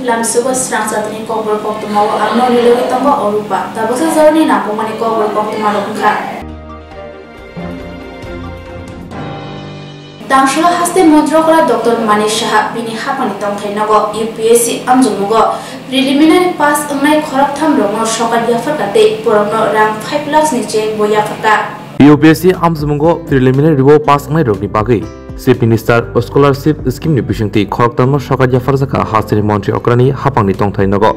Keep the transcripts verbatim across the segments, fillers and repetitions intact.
Lamsugo srang satini kokborok koktwma o ang nokni logi tongo Orupa. Tabuksa jorani nangkukmani kokborok koktwma rok wngkha. Tangsholo haste montri okra Doctor Manik Saha bini hapani tongthai nogo U P S C amjokmungo preliminary pass wngnai khoroktham rokno sokar yapharkha tei borokno rang five lakhs ni cheque bo yapharkha. U P S C amjokmungo preliminary o pass wngnai rokni bagwi Chief Minister Scholarship Scheme ni bisingtwi khoroktham no sokar yapharjakha hasteni montri okrani hapangni tongthai nogo.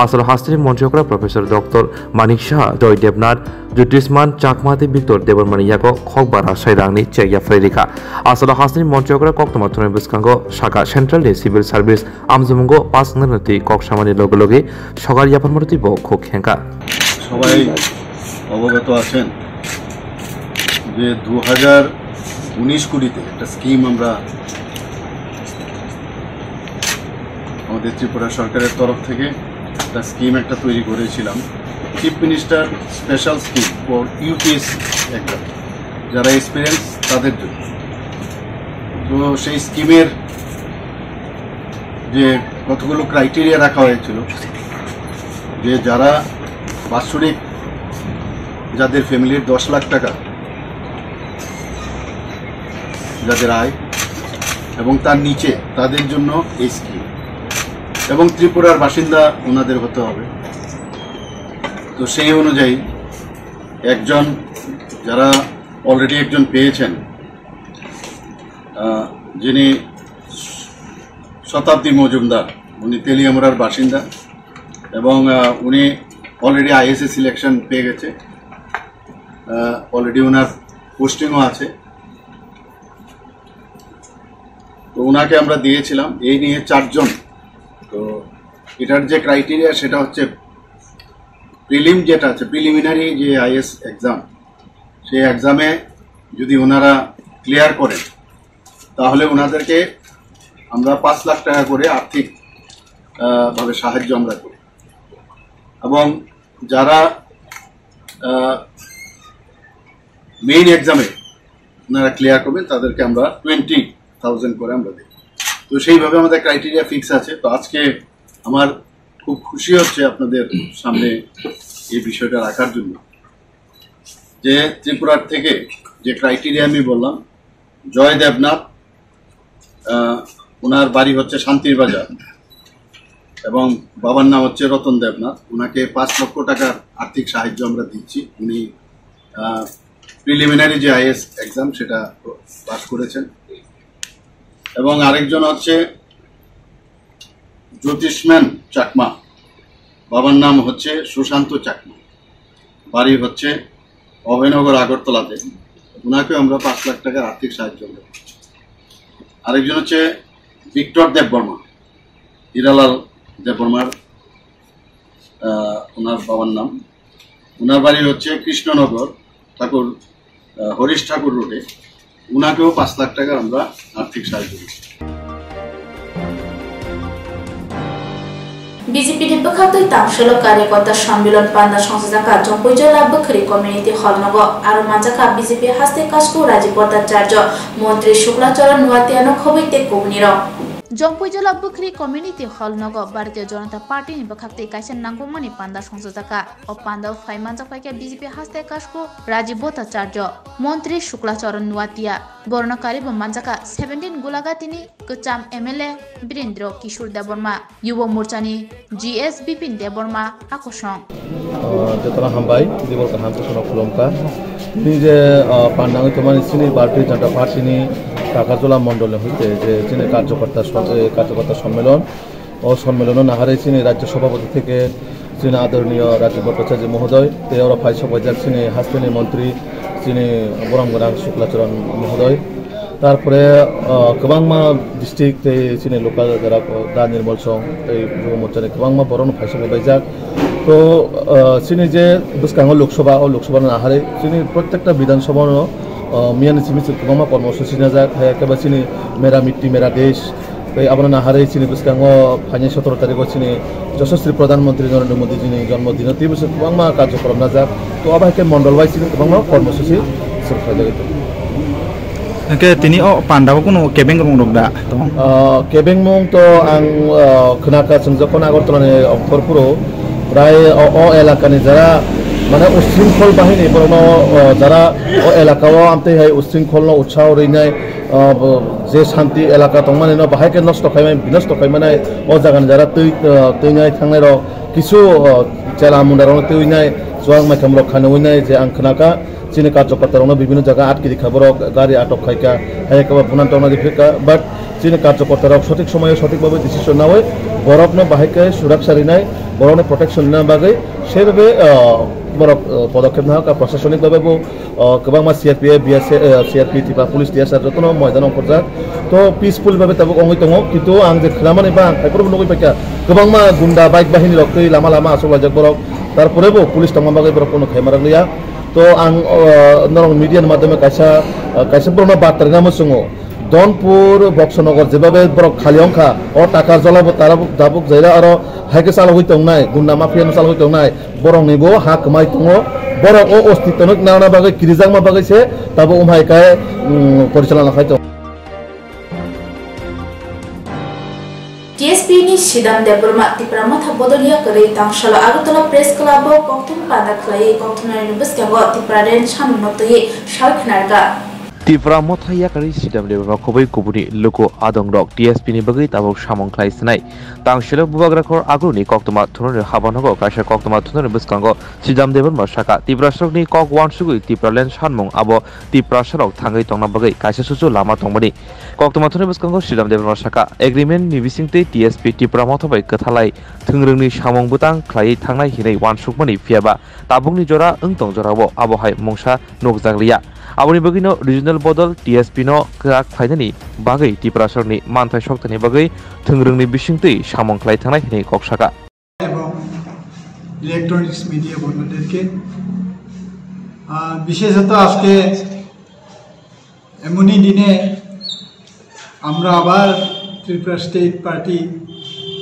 Asalo hasteni montri okra Professor Doctor Manik Saha, Joy Debnath, Jyotisman Chakma tei Victor Debbarmani yago khok bara sai rangni cheque yapharwi rikha. Asalo hasteni montri okra koktwma thumnai bwskango saka Central ni Civil Service amjokmungo pass wngnai twi kok samani loge loge sokar yapharmani twi bo khuk hengkha. সবাই অবগত আছেন যে দু হাজার উনিশ কুড়িতে একটা স্কিম আমরা আমাদের ত্রিপুরা সরকারের তরফ থেকে একটা স্কিম একটা তৈরি করেছিলাম, chief minister special scheme for UPSC exam, যারা এক্সপিরিয়েন্স তাদের জন্য। তো সেই স্কিমের যে কতগুলো ক্রাইটেরিয়া রাখা হয়েছিল, যে যারা বাৎসরিক, যাদের ফ্যামিলির দশ লাখ টাকা যাদের আয় এবং তার নিচে, তাদের জন্য এই স্কিম, এবং ত্রিপুরার বাসিন্দা ওনাদের হতে হবে। তো সেই অনুযায়ী একজন, যারা অলরেডি একজন পেয়েছেন, আহ, যিনি শতাব্দী মজুমদার, উনি তেলিয়ামুড়ার বাসিন্দা এবং, আহ, উনি অলরেডি আইএসএ সিলেকশন পেয়ে গেছে, আহ, অলরেডি ওনার পোস্টিংও আছে। তো ওনাকে আমরা দিয়েছিলাম, এই নিয়ে চারজন। তো এটার যে ক্রাইটেরিয়া, সেটা হচ্ছে প্রিলিম যেটা আছে, প্রিলিমিনারি যে আইএস এক্সাম, সেই এক্সামে যদি ওনারা ক্লিয়ার করেন, তাহলে ওনাদেরকে আমরা পাঁচ লাখ টাকা করে আর্থিক, আহ, ভাবে সাহায্য আমরা করি। এবং যারা, আহ, মেইন এক্সামে ওনারা ক্লিয়ার করবেন, তাদেরকে আমরা টোয়েন্টি থাউজেন্ড করে আমরা দিই। তো সেইভাবে আমাদের ক্রাইটেরিয়া ফিক্স আছে। তো আজকে আমার খুব খুশি হচ্ছে আপনাদের সামনে এই বিষয়টা রাখার জন্য, যে ত্রিপুরার থেকে যে ক্রাইটেরিয়া আমি বললাম, জয় দেবনাথ, আহ, ওনার বাড়ি হচ্ছে শান্তির বাজার এবং বাবার নাম হচ্ছে রতন দেবনাথ। ওনাকে পাঁচ লক্ষ টাকার আর্থিক সাহায্য আমরা দিচ্ছি। উনি, আহ, প্রিলিমিনারি যে আইএস এক্সাম, সেটা পাস করেছেন। এবং আরেকজন হচ্ছে জ্যোতিষ্মান চাকমা, বাবার নাম হচ্ছে সুশান্ত চাকমা, বাড়ি হচ্ছে অভয়নগর আগরতলাতে। ওনাকেও আমরা পাঁচ লাখ টাকার আর্থিক সাহায্য আমরা করছি। আরেকজন হচ্ছে ভিক্টর দেববর্মা, হীরালাল দেববর্মার, আহ, ওনার বাবার নাম। ওনার বাড়ি হচ্ছে কৃষ্ণনগর ঠাকুর, আহ, হরিশ ঠাকুর রোডে। ওনাকেও পাঁচ লাখ টাকার আমরা আর্থিক সাহায্য দিচ্ছি। B J P ni bwkhaktwi tangsholo karyakarta sammilan panda songchajak kha Jompuijola Bwkhwrwi Community Hall nogo. Aro manjak kha B J P haste kasku Rajiv Bhattacharya, Montri Shukla Charan Nuatia no khobwi tei kubunirok. Jompuijola Bwkhwrwi Community Hall nogo Bharatiya Janata Party ni bwkhaktwi kaisa nangkukmani panda songchajak kha. O pandao phai manjak paikha B J P haste kasku Rajiv Bhattacharya, Montri Shukla Charan Nuatia, borno karibo manjak kha seventeen Gulagatini kwcham M L A Birendra Kishore Debbarma, Yubo Morchani G S Bipin Debbarma akosong. Ah, jotono hambai, dibor kaham kusuno khulumkha. Tini je, ah, pandangwi tongmani chini Bharatiya Janata Party ni Takarjala Mondol ni hoite je chini karjokorta so-, eh, karjokorta sommelon, o sommelono naharwi chini Rajya Sabhapati theke chini adorniyo Rajiv Bhattacharya Mohodoy, tei oro phai sokbaijak chini hasteni montri chini borom gwnang Shukla Charan Mohodoy. Tarpore, ah, kwbangma district tei chini local jara, ah, Da Nirmal Song tei Yubo Morchani kwbangma borokno phai sokbaijak. To, ah, chini je bwskango Lok Sabha, o Lok Sabha no naharwi chini prottekta Bidhan Sabha no, ah, miyani simi se kwbangma kormosuchi najak, hai khe ba chini Mera Mitti Mera Desh, tei abono naharwi chini bwskango phainai sotoro tarikh o chini Joshosri Pradhan Mantri Narendra Modi jini jonmo dino twibo se kwbangma karjokrom najak. To abo hai khe mondol bai chini kwbangma kormosuchi swrwkhlai jagwi tongo. Hwnkhe tini o pandao kunu kebeng rok da tong? Ah, kebengmung to ang, ah, khwnakha chwng jokhon Agartala ni oktor phuru prai o, o elaka ni jara mane ushrinkhol bahini borokno, ah, jara o elaka o amtwi hai ushrinkhol no utsaho rwinai, ah, bo-, je shanti elaka tongmani no bahai khe nosto khaimani, binosto khaimanai o jaga ni jara twi, ah, twinai thangnai rok kisu, ah, chela munda rok no twinai chuwak maitham rok khanwi nai je ang khwnakha. Chini karjokortarokno bibhinno jaga atkiri kha borok, gari atok khai kha, hai khe bo bunan tongna di phikha, but chini karjokortarok sothik somoyo sothik bhabe decision nawi borokno bahai khe suraksa rinai, borokno protection rina bagwi sebe, ah, borok, ah, podokhep nahakha, prosasonik bhabe bo, ah, kwbangma C R P F, B S F, ah, C R P F, Tripura Police, T S R jotono moidano ongkhorjak. To peaceful bhabe tabuk wngwi tongo, kintu ang je khwnamani ba ang haiphuru nugwi paikha, kwbangma gunda bike bahini rok twi lama lama achuk laijak borok, tarpore bo police tongma bagwi borok kunu khaima rwkliya. To ang, o, norok media ni madhyome kaisa, o, kaisa borokno barta rina muchungo. Donpur, Boksonogor jebabe borok khali wngkha, o Takarjala bo tarabuk dabuk jaira aro haikhe chalogwi tongnai, gunda mafia no chalogwi tongnai, borokni bo ha kwmai tongo, borok o ostitwno narwkna bagwi kirijakma bagwi se tabuk umhai khe, um, porichalona khai tongo. T S P ni Sidam Debbarma Tipra Motha bodol yakarwi tangsalo Agartala Press Club o kokthum panda khlaiwi kokthumnarokni bwskango Tipraland samungno twiwi sal khnarkha. Tipra Motha yakarwi Sidam Debbarma khobwi kubuni luku adongrok T S P ni bagwi tabuk samung khlai sinai. Tangsalo Bubagrakhor Aguruni koktwma thunani habanogo kaisa koktwma thunani bwskango Sidam Debbarma sakha, Tiprasarokni kok uansugwi Tipraland sanmung abo Tiprasarok thangwi tongna bagwi kaisa suchu lama tongmani. Koktwma thunani bwskango Sridham Debbarma sakha, agreement ni bisingtwi T S P Tipra Motha bai kwthalai thwngrwngni samung bwtang khlaiwi thangnai hinwi uansukmani, phiyaba tabukni jora wng tong jorao abo hai mungsa nukjakliya. Aboni bagwino regional bodol T S P no kwrak khlainani bagwi Tiprasarokni manthai soktani bagwi thwngrwngni bisingtwi samung khlai thangnai hinwi kok sakha. এবং electronics media বন্ধুদেরকে, আহ, বিশেষত আজকে এমনই দিনে আমরা আবার Tripura state party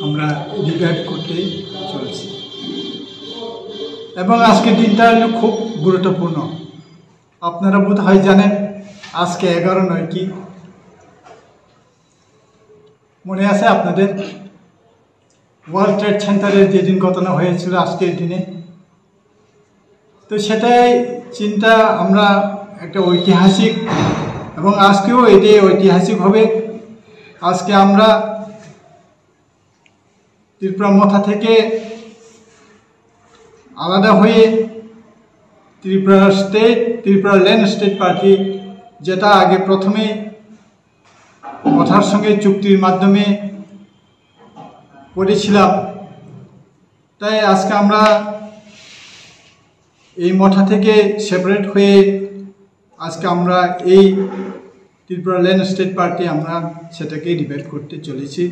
আমরা রিভাইভ করতে চলছি। এবং আজকের দিনটা হলো খুব গুরুত্বপূর্ণ। আপনারা বোধ হয় জানেন, আজকে এগারো নয় কি মনে আছে আপনাদের? ওয়ার্ল্ড ট্রেড সেন্টারের যেদিন ঘটনা হয়েছিল আজকের দিনে, তো সেটাই চিন্তা আমরা একটা ঐতিহাসিক, এবং আজকেও এটাই ঐতিহাসিক হবে। আজকে আমরা ত্রিপুরা মথা থেকে আলাদা হয়ে ত্রিপুরা স্টেট, ত্রিপুরা ল্যান্ড স্টেট পার্টি, যেটা আগে প্রথমে মথার সঙ্গে চুক্তির মাধ্যমে করেছিলাম, তাই আজকে আমরা এই মথা থেকে সেপারেট হয়ে আজকে আমরা এই ত্রিপুরা ল্যান্ড স্টেট পার্টি আমরা সেটাকে রিভাইভ করতে চলেছি।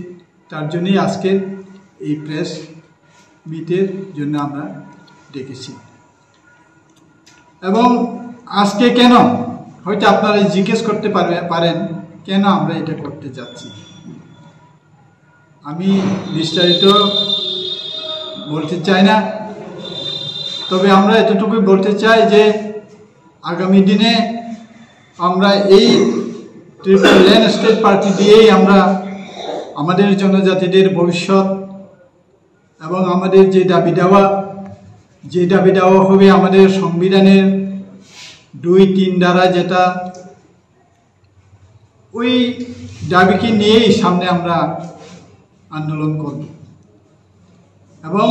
তার জন্যই আজকে এই প্রেস মিটের জন্য আমরা ডেকেছি। এবং আজকে কেন, হয়তো আপনারা জিজ্ঞেস করতে পারবে, পারেন কেন আমরা এটা করতে যাচ্ছি। আমি বিস্তারিত বলতে চাই না, তবে আমরা এতটুকুই বলতে চাই যে আগামী দিনে আমরা এই ত্রিপুরা ল্যান্ড স্টেট পার্টি দিয়েই আমরা আমাদের জনজাতিদের ভবিষ্যৎ এবং আমাদের যে দাবি দাওয়া, যে দাবি দাওয়া হবে আমাদের সংবিধানের দুই তিন ধারা, যেটা ওই দাবিকে নিয়েই সামনে আমরা আন্দোলন করব। এবং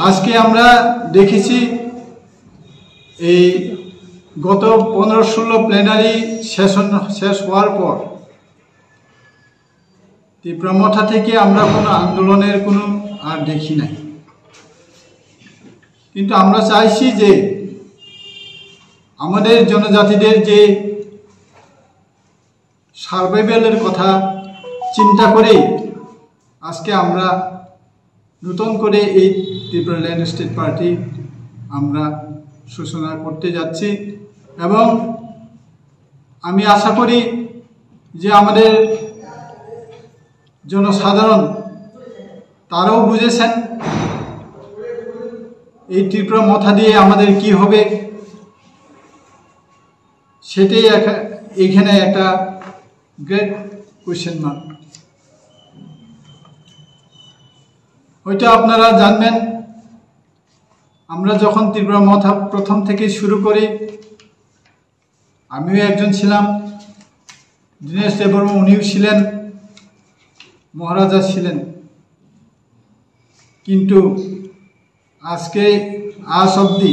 আজকে আমরা দেখেছি এই গত পনেরো ষোলো প্লেনারি সেশন শেষ হওয়ার পর ত্রিপুরা মথা থেকে আমরা কোনো আন্দোলনের কোনো আর দেখি নাই। কিন্তু আমরা চাইছি যে আমাদের জনজাতিদের যে সার্ভাইভালের কথা চিন্তা করেই আজকে আমরা নতুন করে এই ত্রিপুরা ল্যান্ড স্টেট পার্টি আমরা সূচনা করতে যাচ্ছি। এবং আমি আশা করি যে আমাদের জনসাধারণ তারাও বুঝেছেন এই ত্রিপুরা মথা দিয়ে আমাদের কি হবে, সেটাই এখ-, এইখানে একটা গ্রেট কোয়েশ্চেন মার্ক। হয়তো আপনারা জানবেন, আমরা যখন ত্রিপুরা মথা প্রথম থেকে শুরু করি, আমিও একজন ছিলাম, দীনেশ দেববর্মা উনিও ছিলেন, মহারাজা ছিলেন। কিন্তু আজকে আজ অবধি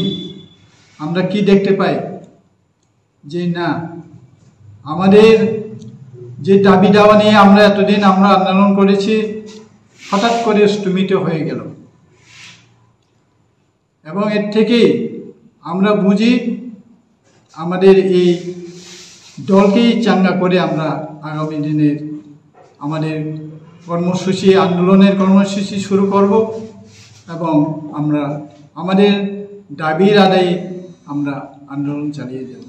আমরা কি দেখতে পাই? যে না, আমাদের যে দাবি দাওয়া নিয়ে আমরা এতদিন আমরা আন্দোলন করেছি, হঠাৎ করে স্থগিত হয়ে গেল। এবং এর থেকেই আমরা বুঝি, আমাদের এই দলকেই চাঙ্গা করে আমরা আগামী দিনের আমাদের কর্মসূচি, আন্দোলনের কর্মসূচি শুরু করব এবং আমরা আমাদের দাবির আদায়ে আমরা আন্দোলন চালিয়ে যাব।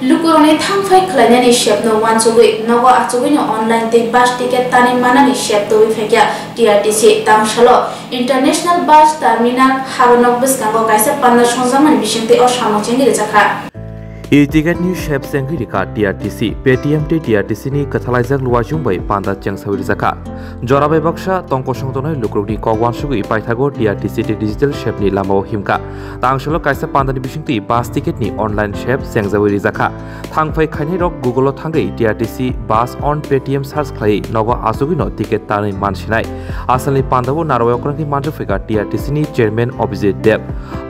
Lukurokni thangphai khlainani sepno uansugwi nogo achugwino online tei bus ticket tanwi manani sep twiwi phaikha T R T C tangsalo International Bus Terminal habanok bwskango kaisa panda songjakmani bisingtwi o samung chengwi rwjakha. E-ticket ni sep chengwi rikha T R T C, Paytm tei T R T C ni kwthalaijak luaijwng bai panda chengsawi rwjakha. Jora bai baksa tongkosong tongnai lukurokni kok uansugwi paithago T R T C tei digital sep ni lamao himkha. Tangsalo kaisa pandani bisingtwi bus ticket ni online sep chengjawi rijakha. Thangphai khainairok Google o thangwi T R T C bus on Paytm search khlaiwi nogo achugwino ticket tanwi mansinai. Asalni pandao narwai okrangni manjak phaikha T R T C ni chairman Abhijit Deb.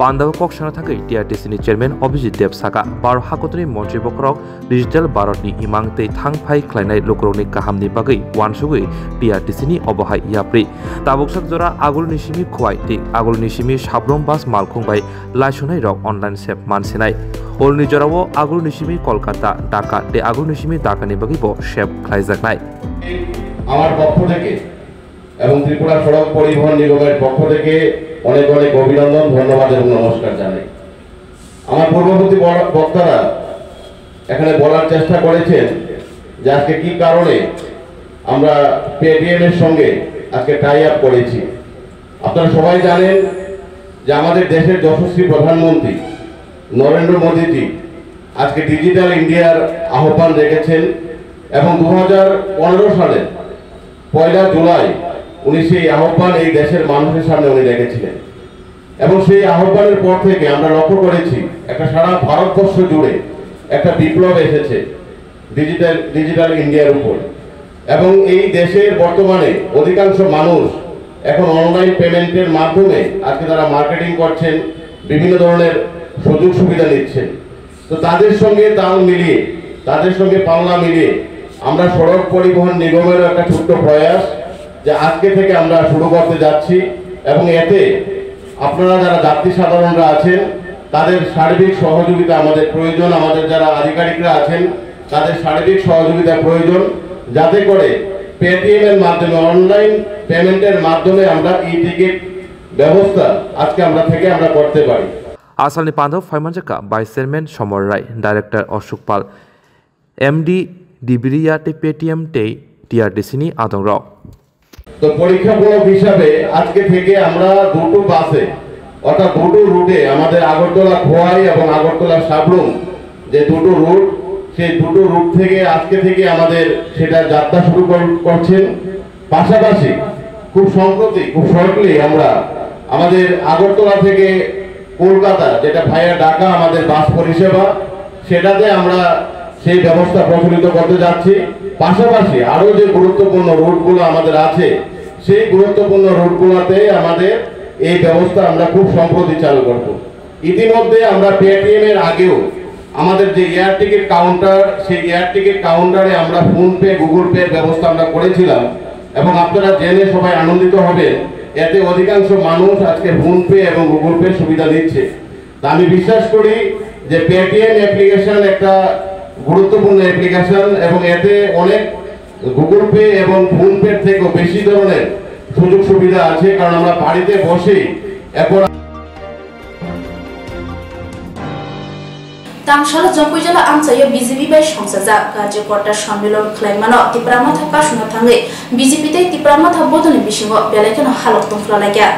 Pandao kok sana thangwi T R T C ni chairman Abhijit Deb saka, Bharat hakotorni montri bokhorok Digital Bharatni imang tei thang phai khlainai lukurokni kahamni bagwi uansugwi T R T C ni obo hai yapri. Tabuksak jora Agulni simi Khowai tei Agulni simi Sabrum bus malkhung bai laisunairok online sep mansinai. Ulni jorao Agulni simi Kolkata, Dhaka tei Agulni simi Dhakani bagwibo sep khlaijaknai. আমার পক্ষ থেকে এবং ত্রিপুরা সড়ক পরিবহন নিগমের পক্ষ থেকে অনেক অনেক অভিনন্দন, ধন্যবাদ এবং নমস্কার জানাই। আমার পূর্ববর্তী বড়-, বক্তারা এখানে বলার চেষ্টা করেছেন যে আজকে কি কারণে আমরা পেটিএম এর সঙ্গে আজকে টাই আপ করেছি। আপনারা সবাই জানেন যে আমাদের দেশের যশস্বী প্রধানমন্ত্রী নরেন্দ্র মোদীজি আজকে ডিজিটাল ইন্ডিয়ার আহ্বান রেখেছেন এবং দু হাজার পনেরো সালের পয়লা জুলাই উনি সেই আহ্বান এই দেশের মানুষের সামনে উনি রেখেছিলেন। এবং সেই আহ্বানের পর থেকে আমরা লক্ষ্য করেছি একটা সারা ভারতবর্ষ জুড়ে একটা বিপ্লব এসেছে ডিজিটাল, ডিজিটাল ইন্ডিয়ার উপর। এবং এই দেশের বর্তমানে অধিকাংশ মানুষ এখন অনলাইন পেমেন্টের মাধ্যমে আজকে তারা মার্কেটিং করছেন, বিভিন্ন ধরনের সুযোগ সুবিধা নিচ্ছেন। তো তাদের সঙ্গে তাল মিলিয়ে, তাদের সঙ্গে পাল্লা মিলিয়ে আমরা সড়ক পরিবহন নিগমেরও একটা ছোট্ট প্রয়াস যে আজকে থেকে আমরা শুরু করতে যাচ্ছি এবং এতে আপনারা যারা যাত্রী সাধারণরা আছেন তাদের সার্বিক সহযোগিতা আমাদের প্রয়োজন, আমাদের যারা আধিকারিকরা আছেন তাদের সার্বিক সহযোগিতা প্রয়োজন, যাতে করে পেটিএম এর মাধ্যমে, অনলাইন পেমেন্টের মাধ্যমে আমরা ই টিকিট ব্যবস্থা আজকে আমরা থেকে আমরা করতে পারি। Asalni pandao phaimanjakha Vice Chairman Somor Rai, Director Ashok Pal, M D Dibiriya tei Paytm tei T R T C ni adongrok. তো পরীক্ষামূলক হিসাবে আজকে থেকে আমরা দুটো বাসে, অর্থাৎ দুটো রুটে, আমাদের আগরতলা খোয়াই এবং আগরতলা সাবরুম যে দুটো রুট, সেই দুটো রুট থেকে আজকে থেকে আমাদের সেটা যাত্রা শুরু কর-, করছেন। পাশাপাশি খুব সম্প্রতি, খুব শর্টলি আমরা আমাদের আগরতলা থেকে কলকাতা, যেটা ভায়া ঢাকা আমাদের বাস পরিষেবা, সেটাতে আমরা সেই ব্যবস্থা প্রচলিত করতে যাচ্ছি। পাশাপাশি আরও যে গুরুত্বপূর্ণ রুটগুলো আমাদের আছে, সেই গুরুত্বপূর্ণ রুটগুলোতে আমাদের এই ব্যবস্থা আমরা খুব সম্প্রতি চালু করব। ইতিমধ্যে আমরা পেটিএম এর আগেও আমাদের যে এয়ার টিকিট কাউন্টার, সেই এয়ার টিকিট কাউন্টারে আমরা ফোন পে, গুগল পে ব্যবস্থা আমরা করেছিলাম এবং আপনারা জেনে সবাই আনন্দিত হবেন, এতে অধিকাংশ মানুষ আজকে ফোন পে এবং গুগল পে সুবিধা নিচ্ছে। তা আমি বিশ্বাস করি যে পেটিএম অ্যাপ্লিকেশন একটা গুরুত্বপূর্ণ অ্যাপ্লিকেশন এবং এতে অনেক গুগল পে এবং ফোন পে থেকেও বেশি ধরনের সুযোগ সুবিধা আছে, কারণ আমরা বাড়িতে বসেই এখন Tangsalo Jompuijala amchaio B J P bai songchajak karyakorta sommilon khlaimano Tipra Motha kasungno thangwi B J P tei Tipra Motha bodolni bisingo belai kheno halok tongphla laikha.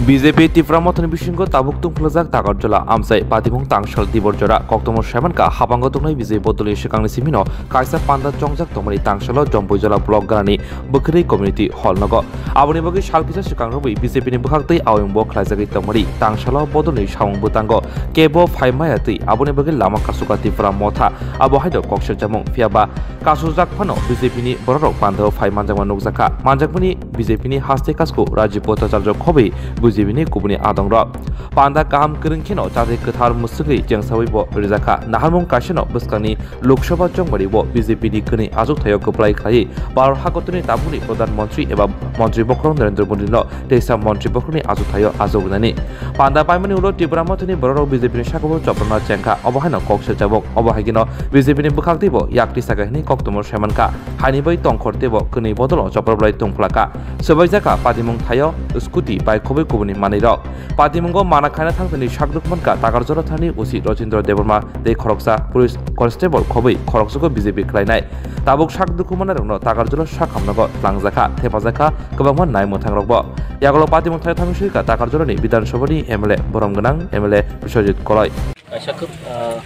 B J P Tipra Mothani bisingo tabuk tungphwlajak Takarjala amchai patimung tangsal dibor jora koktomo saimankha habango tongnai B J P bodolni swkangni simino kaisa panda chongjak tongmani tangsalo Jompuijala block ganani Bwkhwrwi community hall nogo. Aboni bagwi sal kisa swkang rwgwi B J P ni bwkhaktwi aoyungbo khlaijagwi tongmani tangsalo bodolni samung bwtango kebo phaimaya twi aboni bagwi lama kasukha Tipra Motha abo haino kok sirjamung phiyaba kasujak phano B J P ni bororok pandao phai manjakma nukjakha. Manjakmani B J P ni haste kasku Rajiv Bhattacharya khobwi B J P ni kubuni adongrok. Panda kaham kwrwng kheno chati kwthar mwswgwi chengsawi bo rijakha. Naharmung kaisano bwskangni Lok Sabha chongmari bo B J P ni kwnwi achukthai o kwplai khlaiwi Bharat hakotorni tabukni Pradhan Mantri eba Mantri bokhorok Narendra Modi no teisa Mantri bokhorokni achukthai o achuk rinani. Panda paimani ulo Tipra Mothani bororok B J P ni sakao choprwna chengkha. Obo haino kok sirjabok. Obo haikhe no B J P ni bwkhaktwi bo yakti saka hwnwi koktomo saimankha. Haini bai tongkhor teibo kwnwi bodolo choproblai tongphlakha. Swbaijakha patimung thaio scooty bai khobwi kubuni manwirok. Patimungo mana khaina thangthani sak dukmankha Takarjala thani O C Rajendra Debbarma tei khoroksa police constable khobwi khoroksago B J P khlainai. Tabuk sak dukhu mannairokno Takarjala sak hamnago twlangjakha, thepajakha kwbangma nai mwthangrokbo. Yagulo patimung thaio thangwi swikha Takarjalani Bidhan Sabhani M L A borom gwnang M L A Biswajit Koloi. Kaisa khub, ah,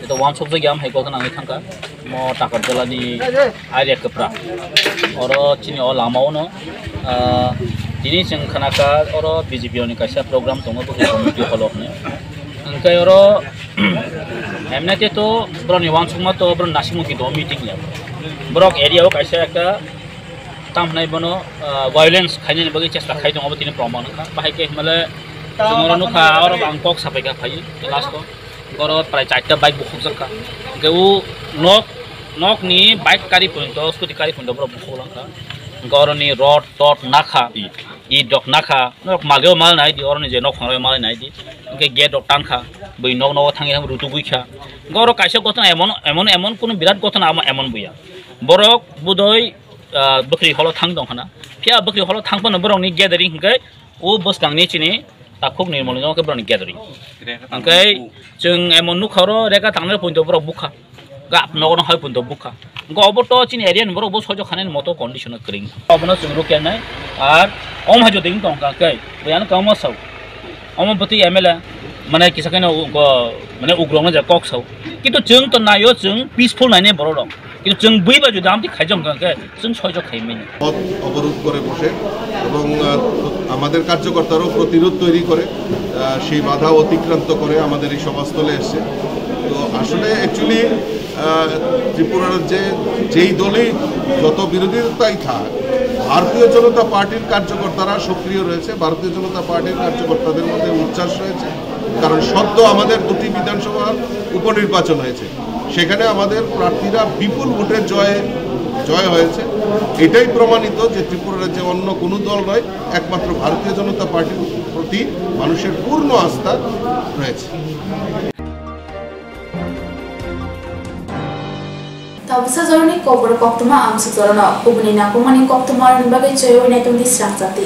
ito wansukjak yang hai kothon ang thangkha. Mo Takarjalani area kwpra. Oro chini o lama ono, ah, tini chwng khanakha oro B J P ni kaisa program tongo, bwkhwrwi community hall o hwnwi. Hwnkhe oro, emnete to borokni wansukma to borok nasimukhi tongo meeting ya. Borok area o kaisa ekta tam hwnai bono, ah, violence khainani bagwi chesta khai tongo, abo tini proman wngkha. Bahai khe hwnmale chwng oro nukha, oro ang kok sapai kha phai last o. Oro prai charta bike bukhukjak kha. Hwnkhe o nok, nokni bike kari phunto, scooty kari phunto borok bukhuk lang kha. Hwnkhe oroni rod, tod nakha, it rok nakha, norok malgeo mal nai di, oroni je nok phangrok mal nai di. Hwnkhe gate rok tan kha, bui nok nogo thangwi thangwi rutugwi kha. Hwnkhe oro kaisa gotona emon, emon, emon kunu birat gotona amo emon buya. Borok budoi, ah, bwkhwrwi holo thang tong khana. Phiya bwkhwrwi holo thang phano borokni gathering hwnkhe o bwskangni chini takhuk nirmol no khe borokni gathering. Hwnkhe chwng emon nukha oro rega tangnai pointo borok bukha. Gap nogo no hai pointo bukha. Hwnkhe obo to chini area ni borok bo soijo khanani moto condition o kwrwng. Obono chwng rukya nai ar om hajo ding tong kha khe buyano kamo sao. Omo bwtwi M L A mane kisa khe no go mane ugrok no ja kok sao. Kintu chwng to naio chwng peaceful naine borok rok. Kintu chwng bui ba jodi amtwi khaijak hwnkhe chwng soijo khaimani. পথ অবরোধ করে বসে এবং, আহ, আমাদের কার্যকর্তারাও প্রতিরোধ তৈরি করে, আহ, সেই বাধা অতিক্রান্ত করে আমাদের এই সভাস্থলে এসছে। তো আসলে actually, আহ, ত্রিপুরা রাজ্যে যেই দলই যত বিরোধিতাই থাক, ভারতীয় জনতা পার্টির কার্যকর্তারা সক্রিয় রয়েছে, ভারতীয় জনতা পার্টির কার্যকর্তাদের মধ্যে উচ্ছ্বাস রয়েছে। কারণ সদ্য আমাদের দুটি বিধানসভার উপনির্বাচন হয়েছে, সেখানে আমাদের প্রার্থীরা বিপুল ভোটে জয়, জয় হয়েছে। এটাই প্রমাণিত যে ত্রিপুরা রাজ্যে অন্য কোনো দল নয়, একমাত্র ভারতীয় জনতা পার্টির প্রতি মানুষের পূর্ণ আস্থা রয়েছে। Tabuksa jorani kokborok koktwma amsuk jorano kubuni nangkukmani koktwma rwni bagwi chaywi naitongdi srang chati.